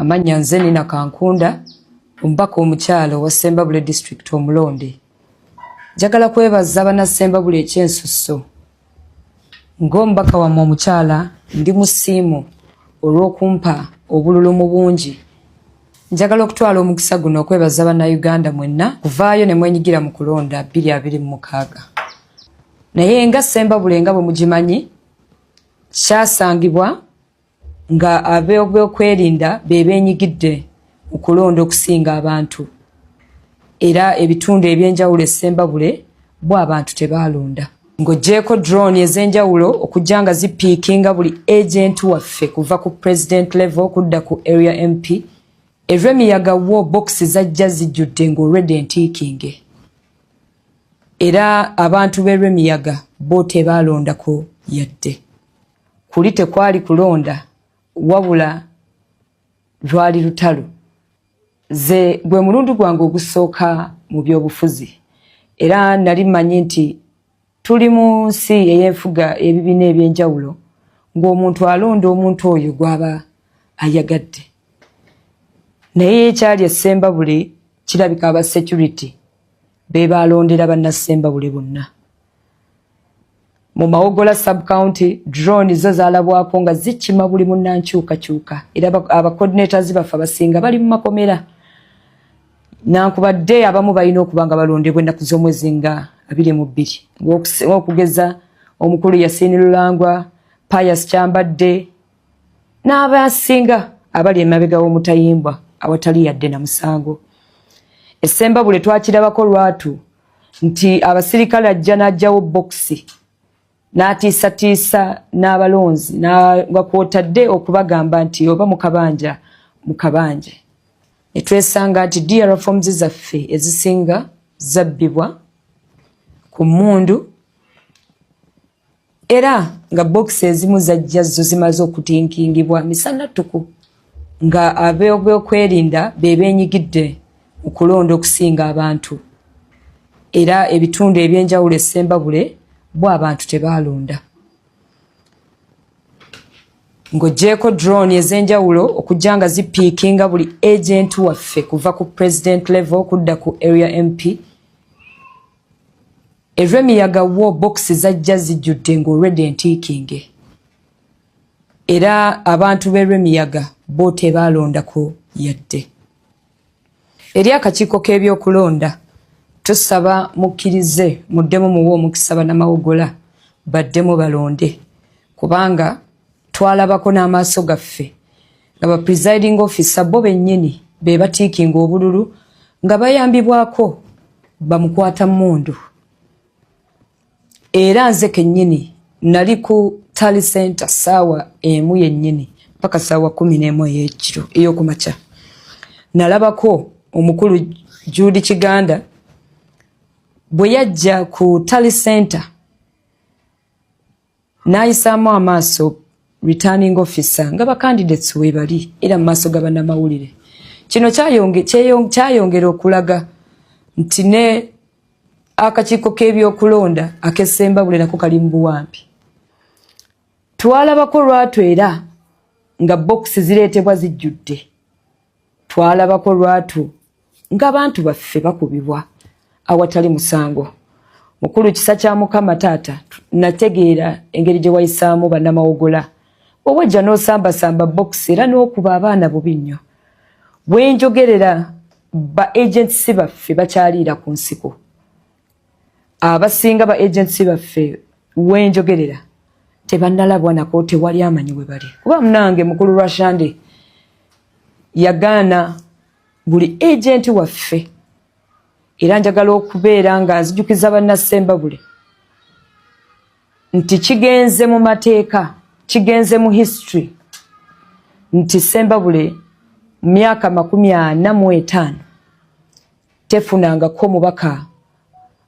Amannya nze Nina Kankunda, omubaka omukyala owa Ssembabule District omulonde. Njagala kwebaza bannassembabule ekyensusso. Ng'omubaka wammwe omukyala ndi musiimu olw'okumpa obululu mu bungi. Njagala okutwala omukisa guno okwebaza bannayuganda mwenna kuvaayo ne mwenyigira mu kulonda 2026. Naye nga Ssembabule nga bwe mugimanyi, kyasangibwa nga ab'ebyokwerinda be beenyigidde mu kulonda okusinga abantu, era ebitundu eby'enjawulo e Ssembabule bo abantu tebaalonda. Ng'oggyeeko drone ez'enjawulo okujja nga zipiikinga buli agent waffe kuva ku president level okudda ku area MP, e Lwemiyaga wo bokisi zajja zijjudde ng'already entiikinge, era abantu b'e Lwemiyaga bo tebaalondako yadde. Kuli tekwali kulonda, wabula lwali lutalo. Ze gwe mulundi gwange ogusooka mu byobufuzi, era nali mmanyi nti tuli mu nsi ey'enfuga ebibiina eby'enjawulo, ng'omuntu alonda omuntu oyo gw'aba ayagadde. Naye ekyali e Ssembabule, kirabika aba security be baalondera bannassembabule bonna. Mu Mawogola Sub-county, drone zo zaalabwako nga zikima buli munnankyukakyuka, era aba coordinators baffe abasinga bali mu makomera, nankubadde abamu balina okuba nga balondebwa ennaku z'omwezi nga 22, ng'okugeza omukulu Yasini Lulangwa, Pius Kyambadde n'abasinga abali emabega w'omutayimbwa awatali yadde na musango. Essembabule twakirabako lwatu nti abasirikale ajja n'ajjawo bokisi n'atiisatiisa n'abalonzi, nga kwotadde okubagamba nti oba mukabanja mukabanje. Ne twesanga nti DR forms zaffe ezisinga zabbibwa ku mmundu, era nga bokisi ezimu zajja zo zimaze okutinkingibwa misana ttuku, nga ab'ebyokwerinda be beenyigidde mu kulonda okusinga abantu, era ebitundu eby'enjawulo e Ssembabule bo abantu tebaalonda. Ng'oggyeeko drone ez'enjawulo okujja nga zipiikinga buli agent waffe kuva ku president level okudda ku area MP, e Lwemiyaga wo bokisi zajja zijjudde ng'already entiikinge, era abantu b'e Lwemiyaga bo tebaalondako yadde. Eri akakiiko k'ebyokulonda, tusaba mukkirize muddemu muwe omukisa bannamawogola baddemu balonde, kubanga twalabako n'amaaso gaffe nga ba presiding officer bo bennyini be batiikinga obululu nga bayambibwako bamukwata mmundu. Era nze kennyini nali ku tally center 1:00 yennyini paka 11:00 ey'ekiro, ey'okumakya. Nalabako omukulu Jude Kiganda bwe yajja ku tally center n'ayisaamu amaaso returning officer nga ba candidates we bali, era mu maaso ga bannamawulire. Kino kyayongera okulaga nti ne akakiiko k'ebyokulonda ak'essembabule nako kali mu buwambi. Twalabako lwatu era nga bokisi zireetebwa zijjudde. Twalabako lwatu ng'abantu baffe bakubibwa awatali musango. Mukulu, kisa kya Mukama, taata, nategeera engeri gye wayisaamu bannamawogola, owejja n'osambasamba bokisi era n'okuba abaana bubi nnyo. Bwenjogerera, ba agents baffe bakyaliira ku nsiko. Abasinga ba agents baffe wenjogerera tebannalabwa nako, tewali amanyi we bali, kuba munange mukulu Rwashande yagaana buli agent waffe. Era njagala okubeera nga nzijukiza bannassembabule nti kigenze mu mateeka, kigenze mu history nti Sembabule mu myaka 45 tefunangako mubaka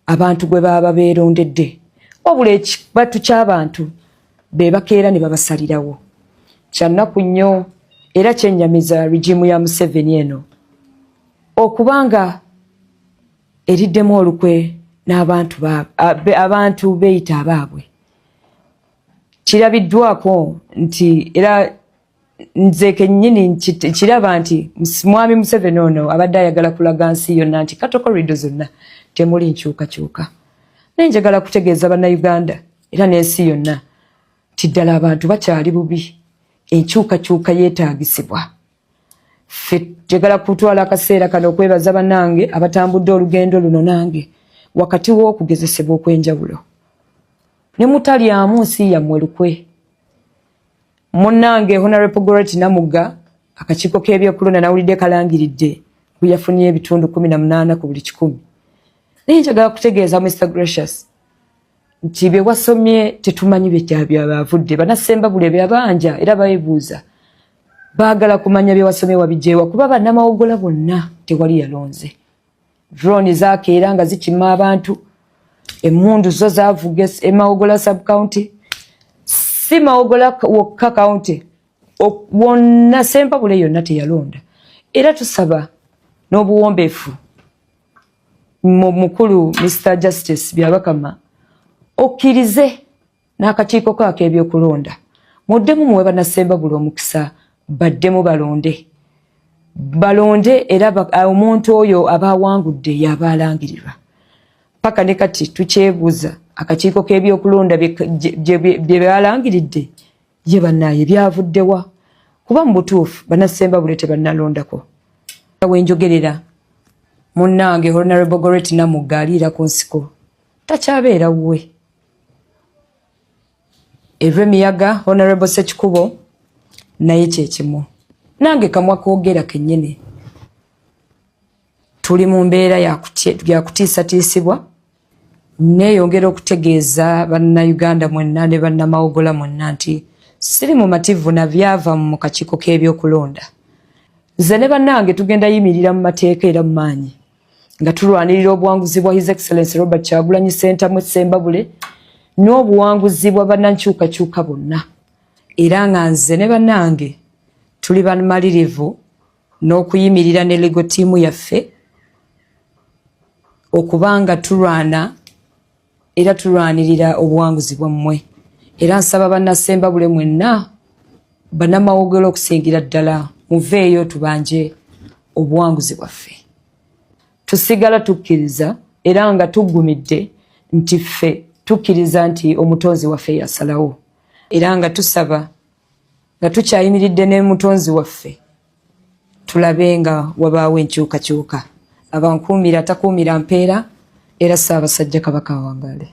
abantu gwe baba beerondedde, wabula ekibatu ky'abantu be bakeera ne babasalirawo. Kyannaku nnyo era kyennyamiza regime ya Museveni eno okubanga eriddemu olukwe n'abantu abantu beeyita abaabwe. Kirabiddwako nti era Nze kennyini kiraba nti Mwami Museveni ono abadde ayagala kulaga nsi yonna nti cattle corridor zonna temuli nkyukakyuka, naye njagala kutegeeza Bannayuganda era n'ensi yonna nti ddala abantu bakyali bubi, enkyukakyuka yeetaagisibwa. Ffe njagala kutwala akaseera kano okwebaza bannange abatambudde olugendo luno nange wakati w'okugezesebwa okw'enjawulo, ne mutalyamu nsi yammwe lukwe. Munnange Honorable Gorret Namugga, akakiiko k'ebyokulonda nawulidde kalangiridde bwe yafunye ebitundu 18 ku buli 100, naye njagala kutegeeza Mr Gracious nti bye wasomye tetumanyi byekyabavudde. Bannasembabule byabanja era beebuuza, baagala kumanya bye wasomye wabigyewa, kuba bannamawogola bonna tewali yalonze. Drone zakeera nga zikima abantu, emmundu zo zavuga Emawogola subcounty, si Mawogola wokka, county wonna, Sempabule yonna teyalonda. Era tusaba n'obuwombeefu mukulu Mr Justice Byabakama okkirize n'akakiiko kaako ebyokulonda, muddemu muwe bannasembabule omukisa, baddemu balonde, balonde, era omuntu oyo aba awangudde yaba alangirirwa. Paka ne kati tukyebuuza akakiiko k'ebyokulonda bye balangiridde ye bannaaye byavuddewa, kuba mu butuufu bannasembabule tebannalondako. Wenjogerera, munnange Honorable Gorret Namugga aliira ku nsiko, takyabeera wuwe. Erw'emiyaga Honorable Sekikubo naye kyekimu, nange kamwa koogera kennyini. Tuli mu mbeera yakutiisatiisibwa. Neeyongera okutegeeza Bannayuganda mwenna ne bannamawogola mwenna nti siri mumativu na byava mu kakiiko k'ebyokulonda. Nze ne bannange tugenda yimirira mu mateeka era mu maanyi nga tulwanirira obuwanguzi bwa His Excellence Robert Kyagulanyi Ssentamu Ssembabule n'obuwanguzi bwa bannankyukakyuka bonna, era nga nze ne bannange tuli bamalirivu n'okuyimirira ne legal team yaffe okubanga tulwana era tulwanirira obuwanguzi bwammwe. Era nsaba bannasembabule mwenna, bannamawogolo okusingira ddala, muveeyo tubanje obuwanguzi bwaffe. Tusigala tukkiriza era nga tuggumidde nti ffe tukkiriza nti Omutonzi waffe yasalawo, era nga tusaba nga tukyayimiridde ne Mutonzi waffe tulabe nga wabaawo enkyukakyuka. Abankuumira atakuumira mpeera, era Ssaabasajja Kabaka awangaale.